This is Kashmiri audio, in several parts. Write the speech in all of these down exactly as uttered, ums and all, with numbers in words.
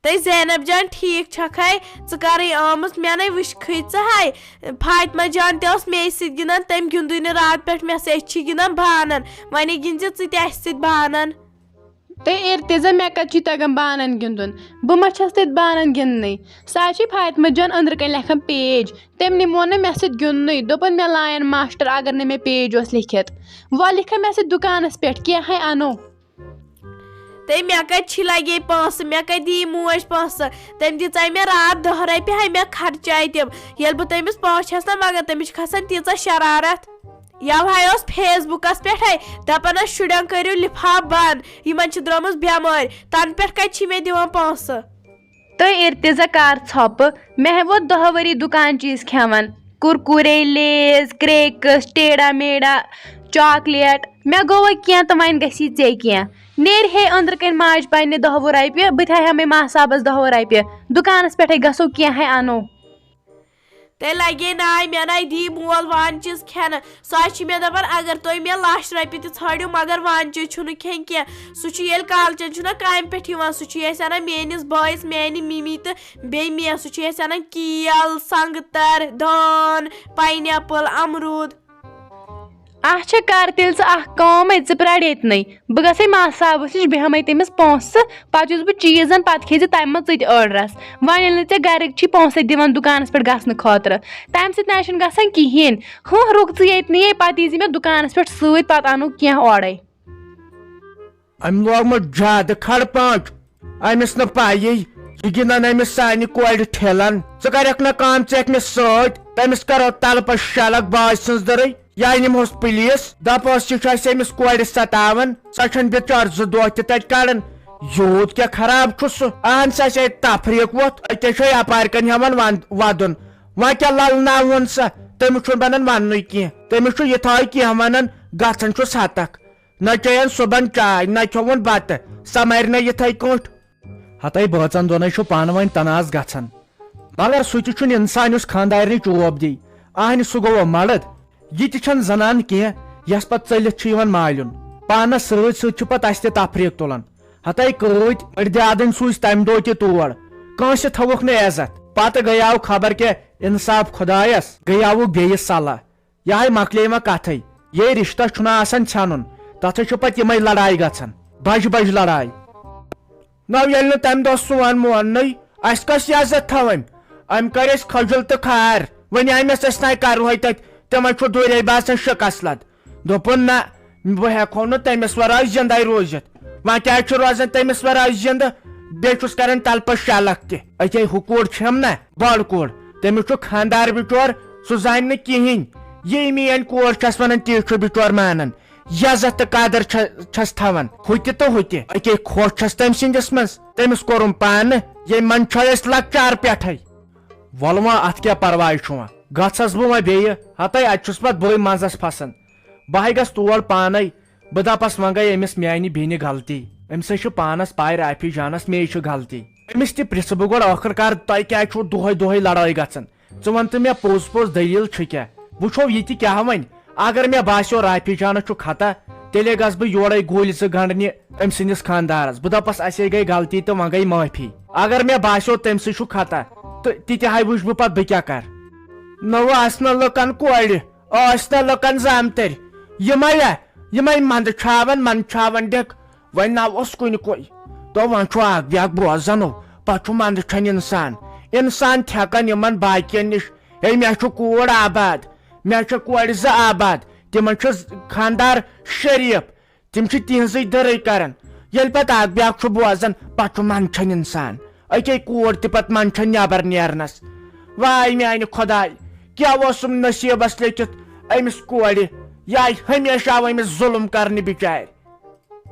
تہٕ زینب جان، ٹھیٖک چھکھے؟ ژٕ کَرٕے آمٕژ؟ مےٚ نے وٕچھکھٕے ژٕ ہے۔ فاطمہ جان تہِ ٲس مے سۭتۍ گِنٛدان، تٔمۍ گِنٛدُے نہٕ راتہٕ پٮ۪ٹھ مےٚ سۭتۍ، أسۍ چھِ گِنٛدان بانَن۔ وۄنۍ گِنٛد زِ ژٕ تہِ اَسہِ سۭتۍ بانَن۔ تہٕ ارتزا، مےٚ کَتہِ چھُے تَگان بانَن گِنٛدُن؟ بہٕ ما چھَس تَتہِ بانَن گِنٛدنٕے؟ سۄ حظ چھِ فاطمہ جان أنٛدرٕ کَنۍ لیکھان پیج۔ تٔمۍ نِمو نہٕ مےٚ سۭتۍ گِنٛدنُے، دوٚپُن مےٚ لایَن ماسٹر اگر نہٕ مےٚ پیج اوس لیکھِتھ۔ وۄنۍ لیکھا مےٚ سۭتۍ دُکانَس پٮ۪ٹھ، کینٛہہ ہے اَنو۔ تہٕ مےٚ کَتہِ چھی لگے پونٛسہٕ، مےٚ کَتہِ دِیہِ موج پونٛسہٕ؟ تٔمۍ دِژے مےٚ راتھ دَہ رۄپیہِ، ہے مےٚ خرچاے تِم۔ ییٚلہِ بہٕ تٔمِس پونٛسہٕ چھَس نہ منٛگان، تٔمِس چھِ کھسان تیٖژاہ شرارت۔ یَوٕ ہاے اوس فیس بُکَس پٮ۪ٹھَے دَپان ٲس، "شُرٮ۪ن کٔرِو لِفاف بنٛد، یِمَن چھِ درٛامٕژ بٮ۪مٲرۍ، تَنہٕ پٮ۪ٹھ کَتہِ چھی مےٚ دِوان پونٛسہٕ؟" تہٕ ارتزا کر ژھۄپہٕ، مےٚ ہے ووت دَہ ؤری دُکان چیٖز کھٮ۪وان، کُرکُرے، لیز، کریکس، ٹیڈا میڈا، چاکلیٹ، مےٚ گوٚو وۄنۍ کینٛہہ تہٕ وۄنۍ گژھی ژےٚ کینٛہہ۔ نیرِ ہے أنٛدرٕ کَنۍ ماجہِ پننہِ دَہ وُہ رۄپیہِ، بہٕ تہِ ہاوہا مےٚ ماہ صاحبس دَہ وُہ رۄپیہِ، دُکانس پٮ۪ٹھے گژھو کینٛہہ ہے اَنو۔ تیٚلہِ لگے ناے مےٚ ناے دی مول وان چیٖز کھٮ۪نہٕ۔ سُہ حظ چھِ مےٚ دَپان، اگر تُہۍ مےٚ لَچھ رۄپیہِ تہِ ژھٲنٛڈِو، مگر وانچہِ چھُنہٕ کھیٚنۍ کینٛہہ۔ سُہ چھُ ییٚلہِ کالچَن چھُنہ کامہِ پٮ۪ٹھ یِوان، سُہ چھُ اَسہِ اَنان میٛٲنِس بٲیِس، میٛانہِ مِمی تہٕ بیٚیہِ مےٚ۔ سُہ چھُ اَسہِ اَنان کیل، سنٛگتر، دٲن، پاینیپل، اَمروٗد۔ اچھا، کر تیٚلہِ ژٕ اکھ کٲم، ژٕ پرٛار ییٚتنٕے۔ بہٕ گژھے ماس صاحبس نِش، بیٚہمے تٔمِس پونٛسہٕ، پتہٕ یُس بہٕ چیٖز انہٕ، پتہٕ کھیٚیہِ زِ تمہِ منٛز ژٕ تہِ أڑ رس۔ وۄنۍ ییٚلہِ نہٕ ژےٚ گرٕکۍ چھی پونٛسے دِوان دُکانس پٮ۪ٹھ گژھنہٕ خٲطرٕ، تمہِ سۭتۍ نہ چھُنہٕ گژھان کِہیٖنۍ۔ ہُہ، رُک ژٕ ییٚتنٕے، پتہٕ یی زِ مےٚ دُکانس پٮ۪ٹھ سۭتۍ، پتہٕ انو کینٛہہ اورے۔ أمۍ لوگمُت زیادٕ کھڑ پانٛچ۔ أمِس نہٕ پَیی، یہِ گِنٛدان أمِس سانہِ کورِ ٹھیلن۔ ژٕ کَرٮ۪کھ نہ کٲم، ژٕ ہٮ۪کھ مےٚ سۭتۍ، تٔمِس کَرو تَلہٕ پَتہٕ شَلَک باج سٕنٛز دٔرٕے۔ یا نِمہوس پُلیٖس، دَپہوس، یہِ چھُ اَسہِ أمِس کورِ سَتاوان، ژےٚ چھَنہٕ بِچار زٕ دۄہ تہِ تَتہِ کَڑان۔ یوٗت کیٛاہ خراب چھُ سُہ؟ اَہَن، سُہ آسہِ اَتہِ تفریٖق ووٚتھ، أتی چھُے اَپارِ کَنۍ ہٮ۪وان وَن-، وَدُن۔ وۄنۍ کیٛاہ لَلناوہون سا؟ تٔمِس چھُنہٕ بَنان وَننُے کینٛہہ۔ تٔمِس چھُ یِتھٲے کینٛہہ وَنان، گژھان چھُس ہَتَکھ۔ نہ چیٚیَن صُبحن چاے، نہ کھیوٚوُن بَتہٕ، سۄ مَرِ نہ یِتھَے کٲٹھۍ۔ ہَتَے بٲژَن دۄنَے چھُ پانہٕ ؤنۍ تناز گژھان۔ مگر سُہ تہِ چھُنہٕ اِنسان یُس خانٛدارنہِ چوب دی۔ اہنہِ سُہ گوٚو مَرٕد۔ یہِ تہِ چھَنہٕ زنان کینٛہہ یَس پَتہٕ ژٔلِتھ چھُ یِوان مالیُن۔ پانَس سۭتۍ سۭتۍ چھُ پَتہٕ اَسہِ تہِ تفریٖق تُلان۔ ہَتَے کۭتۍ أڑۍ دیادٕنۍ سوٗزۍ تَمہِ دۄہ تہِ تور۔ کٲنٛسہِ تھٲوٕکھ نہٕ عزت۔ پَتہٕ گٔیاو خبر کیٛاہ اِنصاف خۄدایَس، گٔیاوُکھ بیٚیِس صلاح۔ یہِ ہاے مۄکلے وۄنۍ کتھے۔ یے رشتہ چھُنہ آسان ژھٮ۪نُن، تتھے چھِ پتہٕ یِمے لڑایہِ گژھان، بجہِ بجہِ لڑایہِ۔ نو ییٚلہِ نہٕ تمہِ دۄہ سون موننٕے، اسہِ کۄس عزت تھاوٕنۍ؟ أمۍ کٔرۍ أسۍ کھجل تہٕ کھار۔ وۄنۍ آے مےٚ سٕژنہِ کرُہے تتہِ، تِمن چھُ دوٗرے باسان شکست۔ دوٚپُن، نہ، بہٕ ہٮ۪کہو نہٕ تٔمِس ورٲے زِندَے روٗزِتھ۔ وۄنۍ کیٛازِ چھُ روزان تٔمِس ورٲے زِندٕ؟ بیٚیہِ چھُس کران تلہٕ پتہٕ شلکھ تہِ۔ أکے ہُہ کوٗر چھَم نہ، بٔڑ کوٗر۔ تٔمِس چھُ خانٛدار بِچور، سُہ زانہِ نہٕ کِہیٖنۍ۔ یی میٛٲنۍ کوٗر چھَس وَنان، تی چھُ بِچور مانان۔ عزت تہٕ قدر چھَ-، چھَس تھاوان۔ ہُہ تہِ تہٕ ہُہ تہِ۔ أکے کھوژ چھَس تٔمۍ سٕنٛدِس منٛز۔ تٔمِس کوٚرُم پانہٕ، ییٚمۍ منٛز چھٲے أسۍ لۄکچار پٮ۪ٹھَے۔ وَلہٕ وۄنۍ اَتھ کیٛاہ پرواے چھُ وۄنۍ؟ گژھس بہٕ وۄنۍ بیٚیہِ، ہَتَے اَتہِ چھُس پَتہٕ بٕے منٛزَس پھسان۔ بہٕ ہَے گژھٕ تور پانَے۔ بہٕ دَپَس وۄنۍ گٔے أمِس میٛانہِ بیٚنہِ غلطی۔ أمِسَے چھُ پانَس پَے رافی جانَس مے چھُ غلطی۔ أمِس تہِ پرٛژھٕ بہٕ گۄڈٕ ٲخٕر کار، تۄہہِ کیٛازِ چھُو دۄہَے دۄہَے لڑٲے گژھان؟ ژٕ وَن تہٕ مےٚ پوٚز پوٚز دٔلیٖل چھِ کیٛاہ؟ وٕچھو یہِ تہِ کیٛاہ وۄنۍ۔ اگر مےٚ باسیو رافی جانَس چھُ خطا، تیٚلے گژھٕ بہٕ یورَے گوٗلۍ زٕ گنٛڈنہِ أمۍ سٕنٛدِس خانٛدارَس۔ بہٕ دَپَس اَسے گٔے غلطی تہٕ وۄنۍ گٔے معٲفی۔ اگر مےٚ باسیو تٔمۍ سٕے چھُ خطا، تہٕ تہِ تہِ ہاے وٕچھ بہٕ پَتہٕ بہٕ کیٛاہ کَرٕ۔ نہ وۄنۍ آسہٕ نہٕ لُکَن کورِ، ٲسۍ نہٕ لُکَن زامتٕرۍ۔ یِمَے یا، یِمَے منٛدٕ چھاوَن، منٛدٕ چھاوَن ڈٮ۪ک۔ وۄنۍ نہ اوس کُنہِ کُے۔ تو وۄنۍ چھُ اَکھ بیٛاکھ بوزان ہو، پَتہٕ چھُ منٛدٕ چھَنہٕ اِنسان۔ اِنسان تھٮ۪کان یِمَن باقیَن نِش۔ ہے، مےٚ چھُ کوٗر آباد، مےٚ چھِ کورِ زٕ آباد، تِمَن چھُ خانٛدار شریٖف، تِم چھِ تِہنٛزٕے دٔرٕے کران۔ ییٚلہِ پتہٕ اکھ بیٛاکھ چھُ بوزان، پتہٕ چھُ منٛدچھان انسان۔ أکے کوٗر تہِ پتہٕ منٛدچھان نٮ۪بر نیرنس۔ واے میانہِ خۄداے، کیٛاہ اوسُم نصیٖبس لیٚکھِتھ أمِس کورِ؟ یہِ آیہِ ہمیشہِ آو أمِس ظُلُم کرنہٕ بِچارِ۔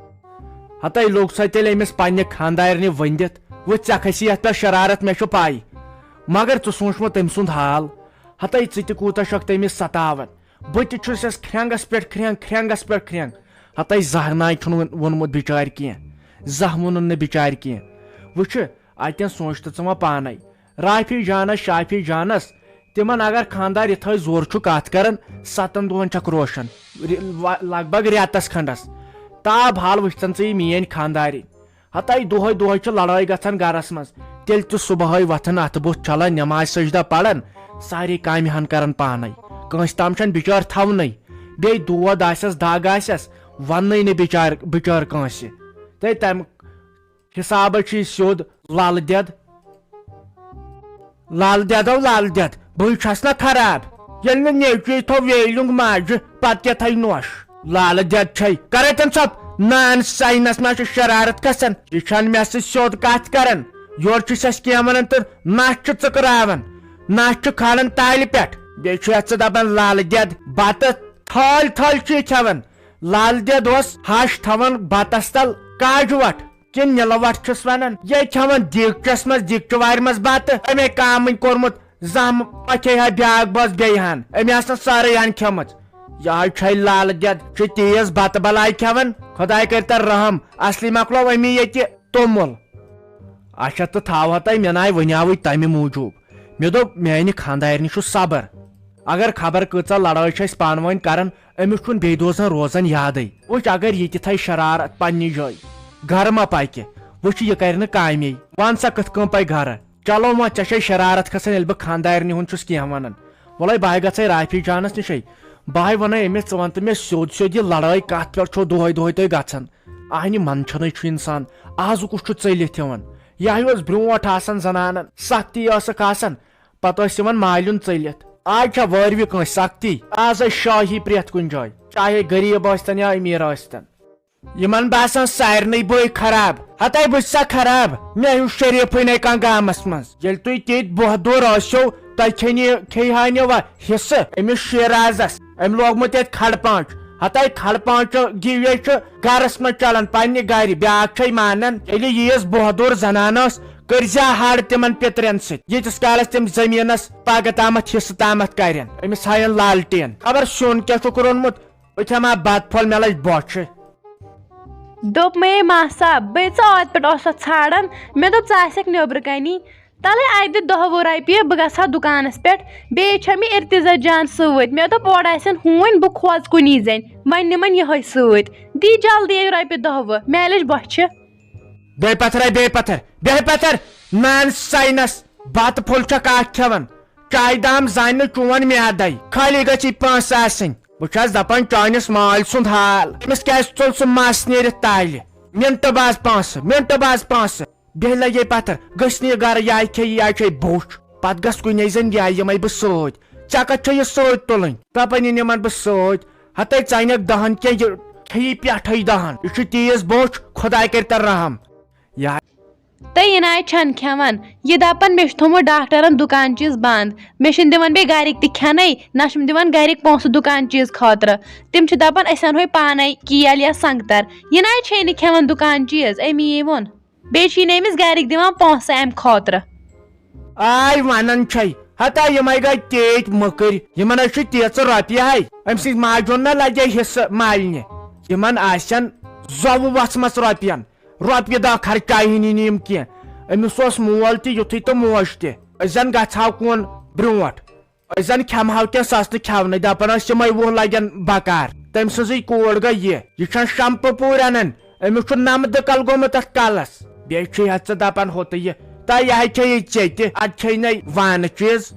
ہتے لوٚگ سا تیٚلہِ أمِس پننہِ خانٛدارنہِ ؤنِتھ، وۄنۍ ژےٚ کھسی یتھ پٮ۪ٹھ شرارت، مےٚ چھُ پاے۔ مگر ژٕ سوٗنچ وۄنۍ تٔمۍ سُنٛد حال، ہتے ژٕ تہِ کوٗتاہ چھکھ تٔمِس ستاوان۔ بہٕ تہِ چھُسس کھرٛٮ۪نٛگس پٮ۪ٹھ کھرٛٮ۪نٛگ، کھرٛٮ۪نٛگس پٮ۪ٹھ کھرٛٮ۪نٛگ۔ ہتے زہر ناے چھُنہٕ وُن-، ووٚنمُت بِچارِ کینٛہہ۔ زانٛہہ ووٚنُن نہٕ بِچارِ کینٛہہ۔ وٕچھِ، اتٮ۪ن سونٛچ تہٕ ژٕ وۄنۍ پانے۔ رافی جانس، شافی جانس، تِمن اگر خانٛدار یِتھٲے زور چھُ کتھ کران، ستن دۄہن چھکھ روشن۔ رِ-، وا-، لگ بگ رٮ۪تس کھنٛڈس۔ تاب حال وٕچھتن ژٕ یہِ میٲنۍ خانٛدارِنۍ۔ ہتاے دۄہے دۄہے چھِ لڑٲے گژھان گرس منٛز۔ تیٚلہِ تہِ صبحٲے وۄتھان، اتھٕ بُتھ چھلان، نماز سجدہ پران، سارے کامہِ ہن کران پانے۔ کٲنٛسہِ تام چھنہٕ بچار تھاونٕے۔ بیٚیہِ دود آسٮ۪س، دگ آسٮ۪س، وننٕے نہٕ بچار، بچار کٲنٛسہِ۔ تہٕ تمہِ حسابہٕ چھُ یہِ سیوٚد لل دٮ۪د۔ لل دٮ۪دو لل دٮ۪د، بٕے چھَس نا خراب؟ ییٚلہِ نہٕ نیٚچوی تھوٚو ویلِنٛگ ماجہِ، پتہٕ کیٛاہ تھایہِ نوٚش؟ لل دٮ۪د چھے کرے تٔمۍ ژھۄپ، نان ساینس ما چھِ شرارت کھسان؟ یہِ چھَنہٕ مےٚ سۭتۍ سیوٚد کتھ کران۔ یورٕ چھُس اَسہِ کینٛہہ ونان تہٕ نس چھُ ژٕکراوان، نس چھُ کھالان تالہِ پٮ۪ٹھ۔ بیٚیہِ چھُ یتھ ژٕ دپان لل دٮ۪د، بتہٕ تھٲلۍ تھٲلۍ چھُ یہِ کھٮ۪وان۔ لل دٮ۪د اوس ہش تھاوان بتس تل کاجہِ وٹھ کِنہٕ نِلہٕ وٹھ چھُس ونان۔ یہِ کھٮ۪وان دیٖگچس منٛز، دیٖگچہِ وارِ منٛز بتہٕ۔ أمۍ کامٕنۍ کوٚرمُت زامہٕ پکھے ہا بیاکھ بٲژ بیٚیہِ ہن۔ أمۍ آسہٕ نہٕ سٲرٕے ہن کھٮ۪مٕژ۔ یہے چھے لل دٮ۪د، چھُ تیز بتہٕ بلاے کھٮ۪وان۔ خداے کٔرتن رحم، اصلی مۄکلو أمی ییٚتہِ توٚمُل۔ اچھا، تہٕ تھاوہا تۄہہِ مےٚ ناے ونیاوٕے تمہِ موٗجوٗب۔ مےٚ دوٚپ، میانہِ خانٛدارنہِ چھُ صبر۔ اگر خبر کۭژاہ لڑٲے چھِ أسۍ پانہٕ ؤنۍ کران، أمِس چھُنہٕ بیٚیہِ دوزان روزان یادٕے۔ وٕچھ، اگر یہِ تہِ تھایہِ شرارت پننہِ جایہِ، گرٕ ما پکہِ؟ وٕچھ، یہِ کرِ نہٕ کامے۔ وَن سا، کِتھ کٔنۍ پکہِ گرٕ؟ چلو وۄنۍ، ژےٚ چھے شرارت کھسان، ییٚلہِ بہٕ خانٛدارنہِ ہُنٛد چھُس کینٛہہ ونان۔ وَلَے، بہٕ ہاے گژھے رافی جانس نِشے۔ بہٕ ہاے ونے أمِس، ژٕ وَن تہٕ مےٚ سیوٚد سیوٚد، یہِ لڑٲے کتھ پٮ۪ٹھ چھو دۄہے دۄہے تُہۍ گژھان؟ اہنہِ منٛدچھنٕے چھُ انسان، آز کُس چھُ ژٔلِتھ یِوان؟ یہِ ہا اوس برونٛٹھ آسان زنانن، سختی ٲسٕکھ آسان، پتہٕ ٲسۍ یِوان مالیُن ژٔلِتھ۔ آز چھا وٲروِ کٲنٛسہِ سختی؟ آز ٲسۍ شٲہی پرٛٮ۪تھ کُنہِ جایہِ، چاہے غریٖب ٲسۍتن یا أمیٖر ٲسۍتن۔ یِمن باسان سارنٕے بٲے خراب۔ ہتے بہٕ چھُسا خراب؟ مےٚ ہیوٗ شریٖفٕے نے کانٛہہ گامس منٛز۔ ییٚلہِ تُہۍ تیٚتۍ بۄہ دوٗر ٲسِو، تۄہہِ کھیٚنہِ، کھیٚیہِ ہا نہٕ وا حصہٕ أمِس شیرازس؟ أمۍ لوگمُت ییٚتہِ کھڑ پانٛچ۔ ہتے کھڑ پانٛچو گِوے چھُ گرس منٛز چلان پننہِ گرِ، بیٛاکھ چھے مانان۔ ییٚلہِ ییٖژ بۄہ دوٗر زنان ٲس، کٔرۍ زِ ہڑ تِمن پِترٮ۪ن سۭتۍ، ییٖتِس کالس تِم زٔمیٖنس پگہٕ تامتھ حصہٕ تامتھ کرن۔ أمِس ہاین لالٹین، خبر سیُن کیٛاہ چھُکھ روٚنمُت، أتھۍ ہما بتہٕ پھوٚل مےٚ لٔج بۄچھِ۔ دوٚپ مے ماسا، بے ژٕ اوتہِ پٮ۪ٹھ اوسَتھ ژھانڈان، مےٚ دوٚپ ژٕ آسکھ نیٚبرٕ کنی۔ تلے اَتہِ دِ دَہ وُہ رۄپیہِ، بہٕ گژھٕ ہا دُکانَس پٮ۪ٹھ۔ بیٚیہِ چھےٚ مےٚ ارتضا جان سۭتۍ۔ مےٚ دوٚپ، اورٕ آسن ہوٗنۍ، بہٕ کھوژٕ کُنی زٔنۍ۔ وۄنۍ نِمَن یِہوٚے سۭتۍ۔ دی جلدی یہِ رۄپیہِ دَہ وُہ، مےٚ لٔج بۄچھِ۔ بیٚیہِ پتھر، بیٚیہِ پتھر، بیٚیہِ پتھر۔ نان ساینس، بتہٕ پھوٚل چھکھ اکھ کھٮ۪وان۔ چایہِ دام زانہِ نہٕ چون میادے۔ خٲلی گژھی پونٛسہٕ آسٕنۍ۔ بہٕ چھَس دپان چٲنِس مالۍ سُنٛد حال۔ أمِس کیٛازِ ژوٚل سُہ مس نیٖرِتھ تالہِ؟ مِنٹہٕ باز پونٛسہٕ، مِنٹہٕ باز پونٛسہٕ۔ بیٚیہِ لگے پتھر، گٔژھ نہٕ یہِ گرٕ، یہِ ہاے کھیٚیہِ، یہِ ہاے چھے بوٚچھ۔ پتہٕ گژھ کُنے زٔنۍ، یہِ ہاے یِمے بہٕ سۭتۍ۔ ژےٚ کتھ چھےٚ یہِ سۭتۍ تُلٕنۍ؟ دپان یہِ نِمن بہٕ سۭتۍ۔ ہتے ژٕ انکھ دہن کینٛہہ، یہِ کھیٚیہِ پٮ۪ٹھے دہن۔ یہِ چھُ تیز بوٚچھ، خداے کٔرتن رحم۔ یہِ ہاے تہٕ یہِ ناے چھَنہٕ کھٮ۪وان۔ یہِ دَپان، مےٚ چھُ تھوٚمُت ڈاکٹرَن دُکان چیٖز بنٛد۔ مےٚ چھِنہٕ دِوان بیٚیہِ گَرِکۍ تہِ کھٮ۪نَے، نہ چھِم دِوان گَرِکۍ پونٛسہٕ دُکان چیٖز خٲطرٕ۔ تِم چھِ دَپان، أسۍ اَنہوے پانَے کیل یا سنٛگتر۔ یہِ ناے چھے نہٕ کھٮ۪وان دُکان چیٖز، أمی یے ووٚن۔ بیٚیہِ چھی نہٕ أمِس گَرِکۍ دِوان پونٛسہٕ اَمہِ خٲطرٕ۔ آے وَنان چھے، ہتا یِمَے گٔے تیتۍ مٔکٕرۍ، یِمَن حظ چھِ تیٖژٕ رۄپیہِ ہَے۔ أمۍ سٕنٛدۍ ماجہِ ووٚن نہ لَگے حِصہٕ مالنہِ، یِمَن آسن زۄوٕ وَژھمَژ رۄپیَن۔ رۄپیہِ دَہ خرچاوہن نہٕ یِم کینٛہہ۔ أمِس اوس مول تہِ یُتھُے تہٕ موج تہِ۔ أسۍ زَن گژھٕ ہاو کُن برونٛٹھ۔ أسۍ زَن کھٮ۪مہٕ ہاو کینٛہہ، سۄ ٲس نہٕ کھٮ۪ونٕے، دَپان ٲس یِمَے وُہ لَگن بکار۔ تٔمۍ سٕنٛزٕے کوٗر گٔے یہِ۔ یہِ چھَنہٕ شمپہٕ پوٗرۍ اَنان۔ أمِس چھُ نَمہٕ دٕکَل گوٚمُت اَتھ کَلَس۔ بیٚیہِ چھُ یَتھ ژٕ دَپان ہُہ تہٕ یہِ۔ تۄہہِ یہِ ہا کھیٚیِو ژیٚتہِ، اَتھ کھیٚیہِ نَے وانہٕ چیٖز۔